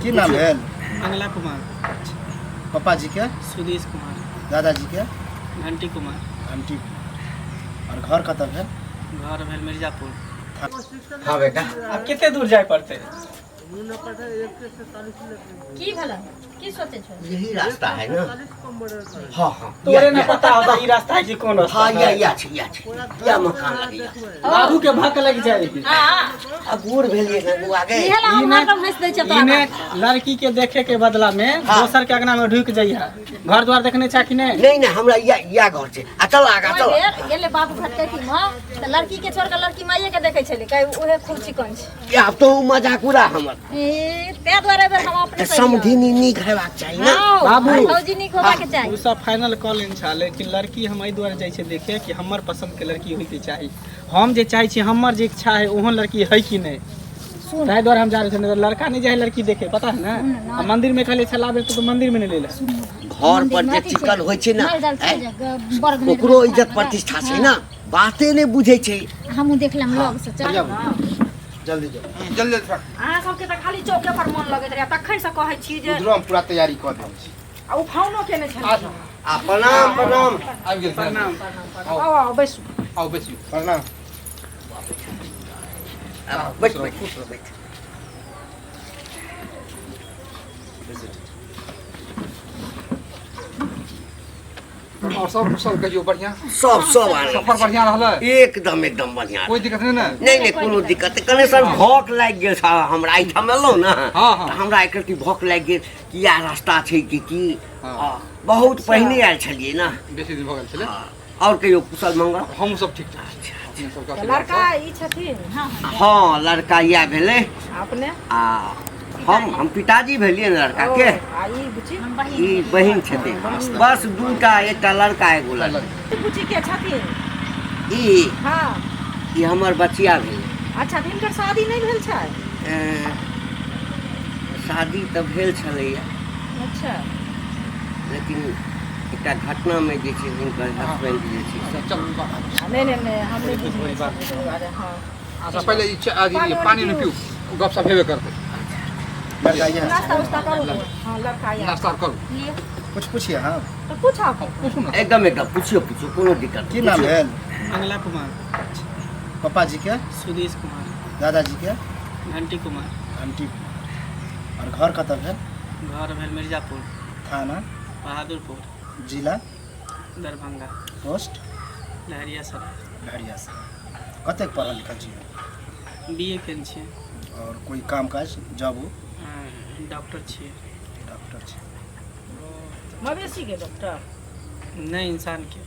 की नाम भेल? मंगला कुमार। पापा जी के? सुदेश कुमार। दादाजी के? घंटी कुमार। घंटी कुमार। और घर कतऽ भेल? घर भेल मिर्जापुर। हाँ बेटा। आब कते दूर जाय पड़तै? की भेल, की सोचे छो? यही रास्ता है ना? हाँ हाँ। तोरे न पता होता ई रास्ता है कि कोन रास्ता। हाँ, या या छै, या छै, या मकान लगैया। बाबू के भक लग जाए। आ बूढ़ भेलियै ने बौआ गे। इहे ला हम हरदम हंस दै छियै ई तोरा। ने लड़की के देखे के बदला में हाँ। दोसर के अंगना में ढुक जाइए। घर द्वार देखने छा कि नहीं? नहीं नहीं, हमरा या या घर छै। आ चल आगा चल। ओहि बेर गेलै बाबू घटकै की माँ तऽ लड़की के छोड़ के लड़की माइये के देखै छलै, कहै उहे खूब चिकन छै। आब तो मजाक उड़ा हमर। ए, ताहि दुआरे बेर हम अपने तऽ समधिनी नीक हेबाक चाही ने। बाबू बाबू। भौजी नीक होबाक चाही। ओ सब फाइनल कऽ लेने छा, लेकिन लड़की हम एहि दुआरे जाइ छै देखे कि हमर पसंद के लड़की होइके चाही। हम जे चाहै छी, हमर जे इच्छा है, ओहन लड़की है कि नहीं, सुन। ताहि दुआरे हम जा रहल छी। नहीं तऽ लड़का नहीं जाए लड़की देखे, पता है ना? सुन ना। आ मंदिर में कहले छला बेर तो मंदिर में नहीं ले। घर पर जे चिकन होइ छै ने, माल जाल छै जे बड़ घनेर ओकरो बड़ इज्जत प्रतिष्ठा छै ने, बाते नहि बुझै छै। हमहूँ देख लेम लग से, चल। जल्दी जाओ। जल्दी जल्दी। अहाँ सबके तऽ खाली चौके पर मन लगैत रहै, तखन से कहै छी जे उधरो हम पूरा तैयारी कऽ देने छी। आ ओ फोनो केने छलखिन। आ प्रणाम प्रणाम। आबि गेल। प्रणाम। आउ आउ, बैसू। आउ, बैसियौ। प्रणाम। आ, बैठ बैठ, खुश रह, बैठ। और सब कुशल कहियौ? बढ़िया? सब सब आनंद। सफर बढ़िया रहलै? एकदम एकदम बढ़िया। कोई दिक्कत नहि ने? नहीं नहीं, कोनो दिक्कत नहि। कने सर भौक लागि गेल छल हमरा, एहिठाम एलहुँ ने हाँ, हाँ। तऽ हमरा एक रत्ती भौक लागि गेल कि इएह रास्ता छै कि की। हाँ। हाँ, बहुत पहिने आयल छलियै ने। बेसी दिन भऽ गेल छलै। हाँ, आओर कहियौ, कुशल मंगल? हमहूँ सब ठीक ठाक छी, अपने सबके तऽ आशीर्वाद लड़का सँ। ई छथिन? हँ, लड़का इएह भेलै। अपने? आ हम पिताजी भेलियै ने लड़का के। आ ई बुची? हम बहिन। ई बहिन छथिन। बस दूटा, एकटा लड़का एगो लड़की। ई बुची के छथिन? ई? हाँ। ई हमर बचिया भेलै। अच्छा, तऽ हिनकर शादी नहि भेल छै? शादी तऽ भेल छलैया। अच्छा। लेकिन एकटा घटनामे जे छै हिनकर हस्बैंड जे छै से अच्छा, चलू बाहर। नहि नहि नहि, हम नहि बुझने छलियै ताहि दुआरे। हाँ। अच्छा, पहिले ई अथी पानि उनी पीउ, गपशप हेबे करतै। लड़का इएह नाश्ता उस्ता करू। हाँ, लड़का आयल। नाश्ता करू। लिअ। कुछ पूछिए? हाँ। तऽ पूछब। पूछू ने। एकदम एकदम, पुछियौ पुछियौ, कोनो दिक्कत की नहि। नाम पुछियौ। भेल? मंगला कुमार। पापा जी के? सुदेश कुमार। दादाजी के? घंटी कुमार। घंटी कुमार। और घर कतऽ भेल? घर भेल मिर्जापुर। थाना? बहादुरपुर। जिला? दरभंगा। पोस्ट? लहरियासराय। लहरियासराय। कतेक पढ़ल लिखल छियै? बी ए केने छियै। और कोई काम काज, जॉब? डॉक्टर छियै। डॉक्टर छी। मवेशी के डॉक्टर? नहि, इंसान के,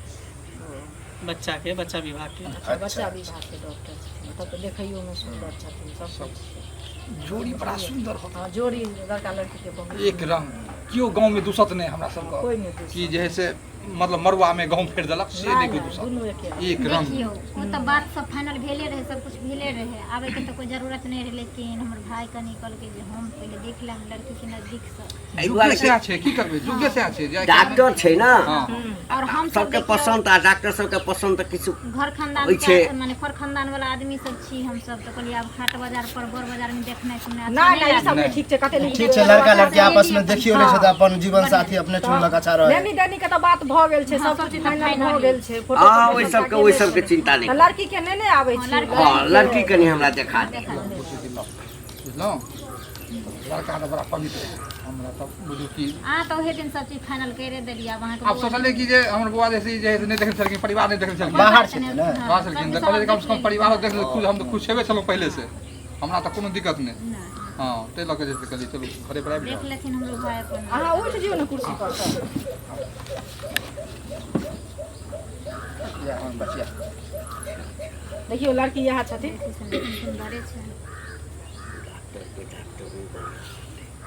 बच्चा के, बच्चा विभाग के। अच्छा, बच्चा विभाग के डॉक्टर छथिन। तब तऽ देखैयोमे सुन्दर छथिन सब किछु। जोड़ी बड़ा सुन्दर होत। हाँ, जोड़ी लड़का लड़की के बहुत एक रंग, केओ गाँवमे दूसत नहि हमरा सबके। कोइ नहि दूसत। कि जे है से मतलब मड़ुआमे गहूँम फेर देलक से नहि कोइ दूसत। दुनू एके रंग। एक रंग। देखियौ, ओ तऽ बात सब फाइनल भेले रहै, सब कुछ भेले रहै, आबैके तऽ कोइ जरूरत नहि रहै, लेकिन हमर भाय कनि कहलकै जे हम पहिले देख लेब लड़कीके नजदीकसँ। एहि जुगे दुआरे सएह छै, की करबै, जुगे सएह छै जे डॉक्टर छै ने। हाँ। और हम सब सबके देखियौ, पसन्द आ डॉक्टर सबके पसन्द तऽ किछु घर खानदान होइ छै। के, माने खर खानदान वाला आदमी सब छी हम सब, तऽ कहलियै आब हाट बाजार पर बर बाजार में देखनाइ सुननाइ अच्छा नहि नहि, ई नहि सब नहि ठीक छै, कते नीक। ठीक छै, लड़का लड़की आपस में देखियो लै छै तऽ अपन जीवन साथी अपने चुनलक, अच्छा रहै। लेनी देनी के तऽ बात भऽ गेल छै, हाँ, सब सब किछु चीज तऽ फाइनल final भऽ गेल छै, फोटो हँ, तोटो ओहि सब सबके गेले ओहि सबके छै। चिंता नहि तऽ करू। लड़की के नेने आबै छी। हँ, लड़की कनि हमरा देखा दे। देखा देब। बुझलहुँ, लड़का तऽ बड़ा पवित्र है, हमरा तऽ बुझू कि अहाँ तऽ ओहे दिन सब चीज फाइनल करि देलियै, आब अहाँके आब सोचलियै कि जे हमर बौआ जे छै से नहि देखने छलखिन, परिवार नहि देखने छलखिन। बाहर छथिन ने? बाहर छलखिन तऽ कहलियै कमसँ कम परिवारो देख लेत। खुश, हम तऽ खुश छेबे छलहुँ पहिले से, हमरा तऽ कोनो दिक्कत नहि। हँ, ताहि लऽ कऽ जे छै कहलियै चलू घरे पर आबि देख जाउ। लेथिन हमरो भाय अपन। अहाँ उठि जियौ ने कुर्सी पर सँ। इएह हमर बचिया। देखियौ, लड़की इएह छथिन। सुन्दरे छै। डॉक्टरके डॉक्टर नहि बढ़िआँ।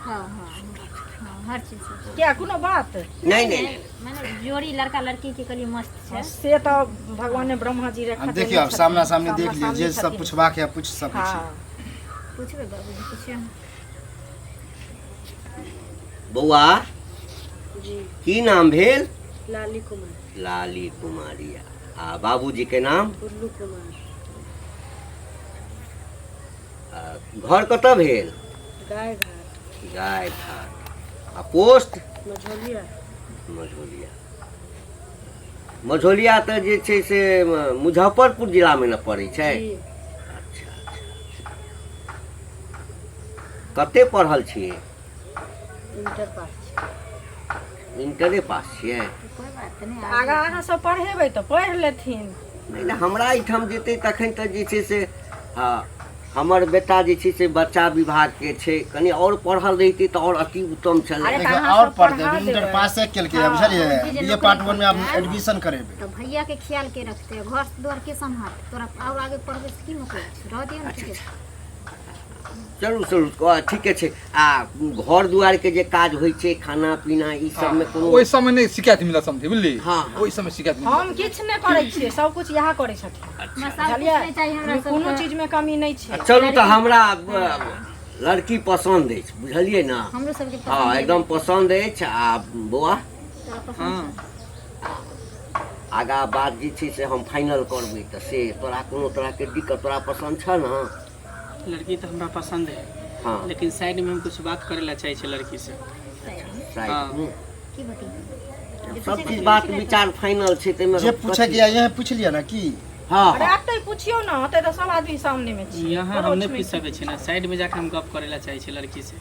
हाँ हाँ हाँ, हर चीज से। किया, कोनो बात? नहि नहि नहि। माने जोड़ी लड़का लड़की के कहलियै मस्त छै। से तऽ भगवाने ब्रह्मा जी रेखा आब देने देखियौ, आब छथिन। सामना सामनी देख लियौ, जे सामना-सामनी सब छथिन। पूछबाक है पूछ सकै छी। हाँ। पूछबै बाबूजी, पूछियौ। बौआ। जी। की नाम भेल? लाली कुमार। लाली कुमारी। आ बाबूजी के नाम? गुल्लू कुमार। आ, घर कतऽ भेल? गाय घाट। गाय घाट। आ पोस्ट? मझौलिया। मझौलिया। मझौलिया तऽ जे छै से मुजफ्फरपुर जिलामे ने पड़ै छै? जी। अच्छा अच्छा। कते पढ़ल छियै? इंटर पास छी। इंटरे पास छियै? कोई बात नहि। आगाँ अहाँ सब पढ़ेबै तऽ पढ़ि लेथिन। नहि नहि, हमरा एहिठाम जेतै तखन तऽ जे छै से, हँ, हमर बेटा जे छै से बच्चा विभागके छै, कनि आओर पढ़ल रहितै तऽ आओर अति उत्तम छलै। अरे देखियौ, अहाँ आओर सब पढ़तै, पढ़ा इंटर देबै। पासे केलकै, बुझलियै? जे बी ए नौकरी पार्ट 1 मे आब करतै। एडमिशन करेबै। तऽ भैया के ख्याल के रखते, घर द्वार के सम्हारते? तोरा और आगे पढ़बे से की मतलब छै? रह दियौ ने, ठीके छै। चलू चलू, ठीके छै। आ घर दुआरके जे काज होइ छै, खाना पीना, ई सबमे कोनो ओहि समय नहि शिकायत मिलत समझी, बुझली? हँ, हँ। ओहि समय शिकायत नहि हम किछु नहि करै छियै, सब कुछ इएह करै छथिन। मसाला कुछ बुझलियै? नहि चाही हमरा कोनो सबके। चीजमे कमी नहि छै। चलू, तऽ हमरा लड़की पसन्द अछि, बुझलियै ने? हमरो सबके पसंद। हँ, एकदम पसन्द अछि। आ बौआ? तोरा पसंद? हँ। आगा बात जे छै से हम फाइनल करबै, तऽ से तोरा कोनो तरहके दिक्कत? तोरा पसन्द छह ने? लड़की तऽ हमरा पसंद है। हँ। लेकिन साइड में हम कुछ बात करे ला चाहे छी लड़की से। साइडमे? की बतियेबै? सब चीज बात विचार फाइनल छै, ताहिमे जे पूछे के यहाँ पूछ लिअ ने की। हँ। अरे एतै पुछियौ ने, ओतै तऽ सब आदमी सामनेमे छै। यहाँ हम नहीं पड़ोसमे पूछ सकै छी ने, साइड में जाके हम गप करे ला चाहे छी लड़की से।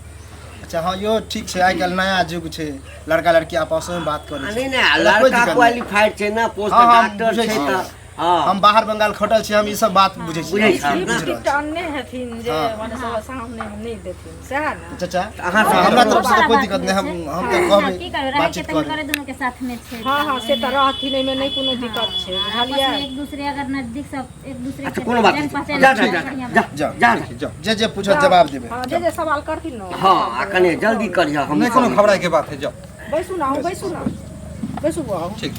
अच्छा, हाँ, इहो ठीक छै। आइ काल्हि नया युग छै, लड़का लड़की आपस में बात करै छै। नहि नहि, एहिला कोइ लड़का दिक्कत नहि। क्वालिफाइड छै ने, पोस्ट हँ, हम डॉक्टर बुझै छै छी। तऽ हँ। हम बाहर बंगाल खटल छी, हम ई सब बात बुझै छी। बुझै छी। बुझि लिपस्टिक रहल छी। टानने हेथिन जे हँ। मने सब सामने नहि देथिन, सएह ने? चाचा, अहाँ सब- हमरा तरफ से सारा तऽ कोइ बात दिक्कत नहि। हम होइ छै। हम तऽ हँ, कहबै, की करबै, रहै के बातचीत तऽ करै। करे दुनू के साथ में छै। हँ हँ, से तऽ रहथिन, एहिमे नहि कोनो दिक्कत छै। आपस बुझलियै? में एक दूसरे अगर नजदीक सब एक दूसरे अच्छा के कोनो बात जान नहि पहचान जा जा छै, जा बढ़िआँ जा बात। जा। जा जा। जा। जे जे पूछत जवाब देबै। हँ, जे जे सवाल करथिन ने। हँ, आ कने जल्दी करिह हम नहि कोनो घबराइके बात है, जाउ। बैसू ने, अहूँ बैसू ने, बैसू बौआ। ठीक।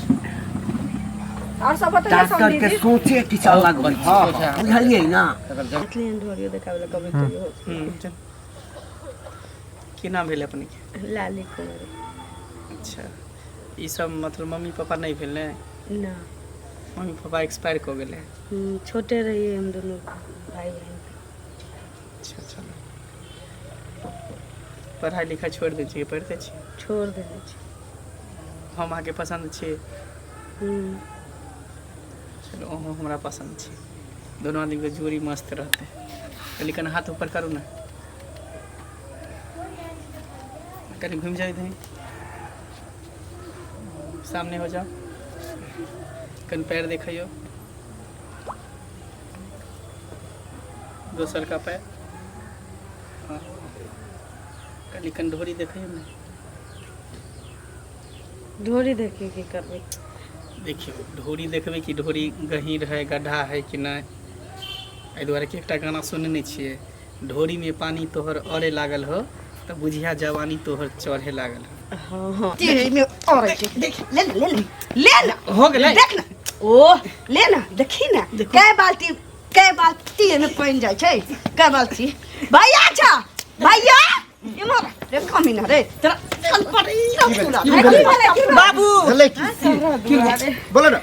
आओर सब बतैयौ। डॉक्टर के समधी जी। सोचे किछु अलग होइ छै, बुझलियै ने? की नाम भेल अपने के? लाली कुमारी। अच्छा, ई सब मतलब मम्मी पापा नहि भेल ने? ना। मम्मी पापा एक्सपायर कऽ गेलै? छोटे रहिए हम दोनों भाई बहन। अच्छा, चलो, पढ़ाइ लिखाइ छोड़ि दै छियै, पढ़िते छी? छोड़ देने छी। हम अहाँके पसन्द छी? हम्म। चलो, अहूँ हमरा पसन्द छी, दोनों आदमीके जोड़ी मस्त रहतै। लेकिन हाथ ऊपर करू ने, कनि घुमि जाउ इधर, सामने हो जाओ, कनि पैर देखियौ, दोसर का पैर। हाँ, कनि कनि ढोरी देखियौ ने। ढोरी देखिए की करबै? देखियौ, ढोरी देखबै कि ढोरी गहीँर है, गड्ढा है कि नहि। एहि दुआरे कि एकटा गाना सुनने छियै, ढोरीमे पानी तोहर अड़े लागल हो तऽ बुझिया जवानी तोहर चढ़े लागल हो। हँ हँ। एहिमे अड़ै छै, देख ले ने, ले ने, ले ने। हो गेलै। देख ने, ओ ले ने, देखी ने, कै बाल्टी, कै बाल्टी एहिमे पानि जाइ छै, कै बाल्टी। भैया छा, भैया इम्हर रे, कमी ना रे तोरा कल पर बाबू भेलै की? बोलो ने।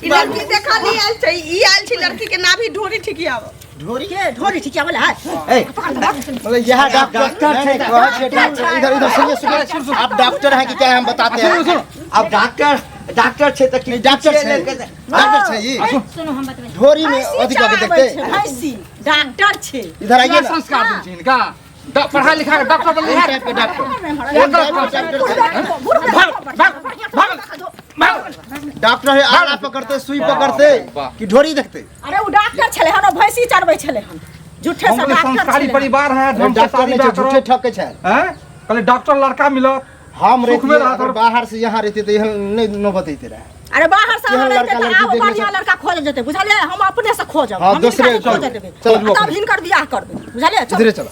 ई लड़की देखा नहीं आयल छै, ई आयल छै लड़की के नाभि ढोरी ठिकियाब। ढोरी? के ढोरी ठिकियाबल है? ए, मतलब यह डॉक्टर छै, कहै छै डॉक्टर। इधर इधर सुनिए सुनिए, आप डॉक्टर हैं कि क्या है, हम बताते हैं। सुनू। आब डॉक्टर डॉक्टर छै तऽ की? नहीं, डॉक्टर छै, डॉक्टर छै ई। सुनू, हम बतबै छी। ढोरी में अथी कऽ के देखते। भैंसी डॉक्टर छै। इधर आइए क्या ना। संस्कार देने छी हिनका? पढ़ा लिखा के डॉक्टर बनले कोन है। टाइप के डॉक्टर, कोन टाइप के डॉक्टर छै? भाग भाग भाग भाग। डॉक्टर है, आला पकड़ते, सुई पकड़ते वाह। कि ढोरी देखते? अरे ओ डॉक्टर छलै हन, ओ भैंसी चरबै छलै हन, झूठे हम से बोले डॉक्टर संस्कारी छलै। परिवार है, ढंग से डॉक्टर शादी नहीं ब्याह छै, करो। झूठे ठके छै। हैं, कहले डॉक्टर लड़का मिलत। हम सुख में रहतियै रहत अगर और- बाहर से यहाँ रहते तऽ एहन नहीं नौबत अइते रहे। अरे बाहर से केहन अहाँ लड़का रहतै तऽ लड़की आब देखने बढ़िआँ लड़का खोज जेतै, बुझलियै? हम अपने से खोजब। हाँ, हम दोसरे हिनका नहि चलू, खोजऽ देबै। चलू। तब हिनकर बियाह करबै, बुझलियै? चलू। इधरे चलो।